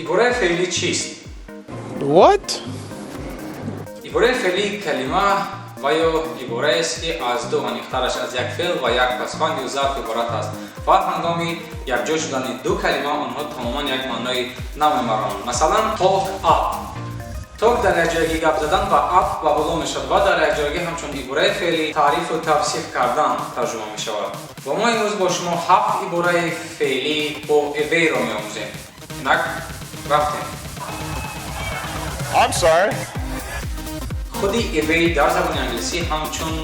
Ибораи феълӣ чист? What? Ибораи феълӣ калима ва ё ибораест, ки аз ду, аниқтараш аз як феъл ва як пасванд ё зарф иборат аст ва ҳангоми якҷо шудани ду калима онҳо тамоман як маънои нав мебаранд. Масалан, talk up. Talk дар якҷоягӣ гап задан ва up ба боло мешавад ва дар якҷоягӣ ҳамчун ибораи феълӣ таърифу тавсиф кардан тарҷума мешавад. Ва мо имрӯз бо шумо ҳафт ибораи феълӣ бо away-ро меомӯзем. Инак, рафтем. I'm sorry. Худи away дар забони англисӣ ҳамчун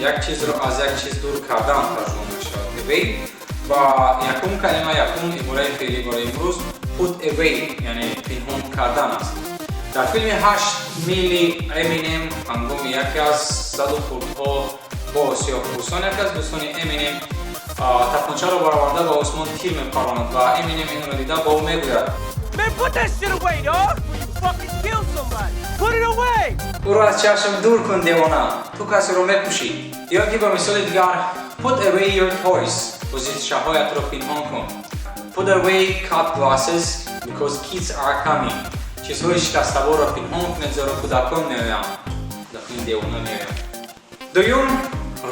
як чизро аз як чиз дур кардан тарҷума мешавад. Away ва якум калима, якум ибораи феълӣ барои имрӯз put away, яъне пинҳон кардан аст. Дар филми 8 мили Эминем ҳангоми яке аз заду хурдҳо бо сиёҳпӯстон, яке аз дӯстони Эминем тапончаро бароварда ба осмон тир мепаронад ва Эминем инро дида ба ӯ мегӯяд: Man, put that shit away, dog! Or you fucking kill somebody! Put it away! «Ӯро аз чашм дур кун, девона, ту касеро мекушӣ». Ё ки ба мисоли дигар, put away your toys, бозичаҳоятро пинҳон кун. Put away cut glasses because kids are coming, чизҳои шикаставорро пинҳон кунед, зеро кӯдакон меоянд, кӯдакони девона меоянд. Дуюм,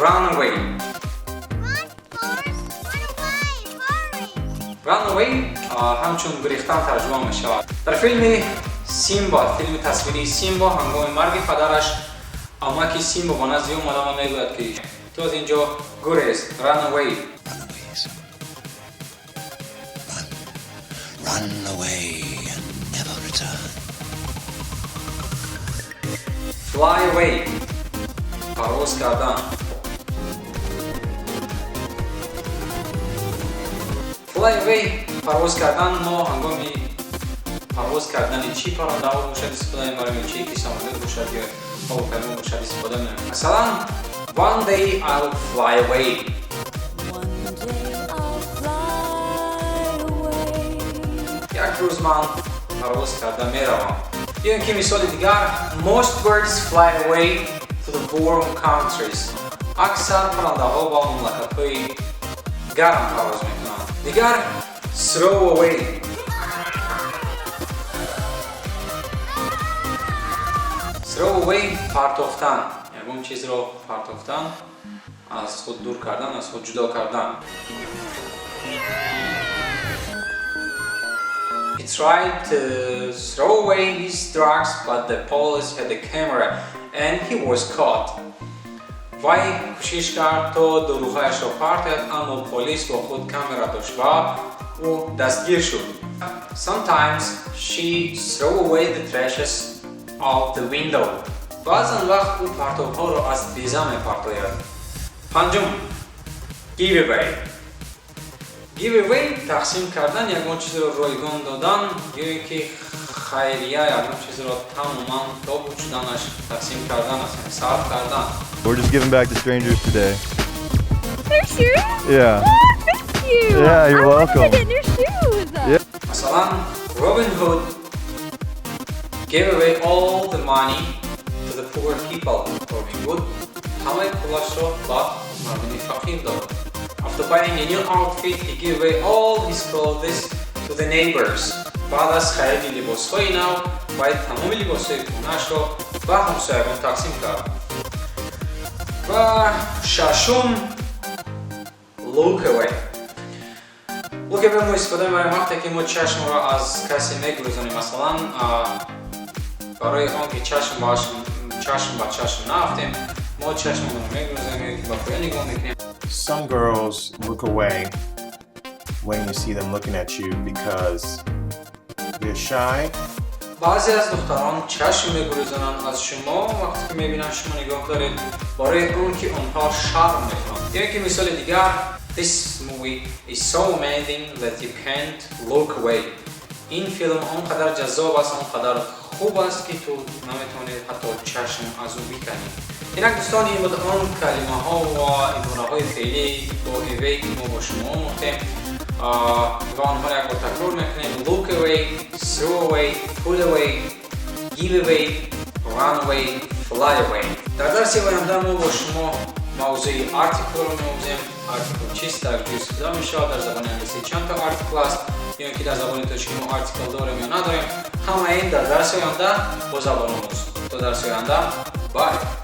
run away. Run, Forrest, run away, hurry! Run away ҳамчун гурехтан тарҷума мешавад. Дар филми Симба, филми тасвирии Симба, ҳангоми марги падараш амаки Симба ба назди ӯ омада ва мегӯяд, ки ту аз ин ҷо гурез, run away. Run away, Simba. Run. Run away and never return. Fly away, парвоз кардан. Fly away, парвоз кардан. Мо ҳангоми парвоз кардани чӣ паррандаҳо бошад истифода мебарем ё чӣ ки самолёт бошад ё ҳавопаймо бошад истифода мебарем. Масалан, one day I'll fly away. One day I'll fly away. Як рӯз ман парвоз карда меравам. Ё ин ки мисоли дигар, most birds fly away to the warm countries, аксар паррандаҳо ба мамлакатҳои гарм парвоз мекунанд. Дигар, throw away. Throw away, партофтан, ягон чизро партофтан, аз худ дур кардан, аз худ ҷудо кардан. He tried to throw away his drugs, but the police had a camera and he was caught. Вай кӯшиш кард, то доруҳояшро партояд, аммо полис бо худ камера дошт ва ӯ дастгир шуд. Sometimes she throw away the trashes out the window. Баъзан вақт ӯ партовҳоро аз тиреза мепартояд. Панҷум, give away. Give away, тақсим кардан, ягон чизро ройгон додан ё ин ки хайрия, ягон чизро тамоман то буд шуданаш тақсим кардан аст, яъне сарф кардан. We're just giving back to strangers today. They're shoes? Yeah. Oh, thank you. Yeah, you're I wanted welcome. to get new shoes. Yeah. Масалан, Robin Hood gave away all the money to the poor people. Робин Гуд ҳамаи пулашро ба мардуми фақир дод. After buying a new outfit, he gave away all his clothes to the neighbors. Баъд аз хариди либосҳои нав вай тамоми либосҳои кӯҳнаашро ба ҳамсоягон тақсим кард. Ва шашум, look away. Look away мо истифода мебарем, вақте ки мо чашмро аз касе мегурезонем. Масалан, барои он ки чашм ба чашм наафтем, мо чашмонро мегурезонем ё ки ба поён нигоҳ мекунем. Some girls look away when you see them looking at you because they're shy. Баъзе аз духтарон чашм мегурезонанд аз шумо, вақте ки мебинанд шумо нигоҳ доред, барои он ки онҳо шарм мекунанд. Ё ки мисоли дигар, this movie is so amazing that you can't look away. Ин филм он қадар ҷаззоб аст, он қадар хуб аст, ки ту наметавонӣ ҳатто чашм аз ӯ биканӣ. Инак, дӯстон, ин буд он калимаҳо ва ибораҳои феълӣ бо away, ки мо бо шумо омӯхтем ва онҳоро як бор такрор мекунем: look away, throw away, put away, give away, run away, fly away. Дар дарси оянда мо бо шумо мавзӯи article ро меомӯзем. Article чист, дар ҷой истифода мешавад, дар забони англисӣ чанд та article аст. Ё ин ки дар забони тоҷикӣ мо артикл дорем ё надорем. Ҳамаи ин дар дарси оянда бо забономӯз. То дарси оянда, bye.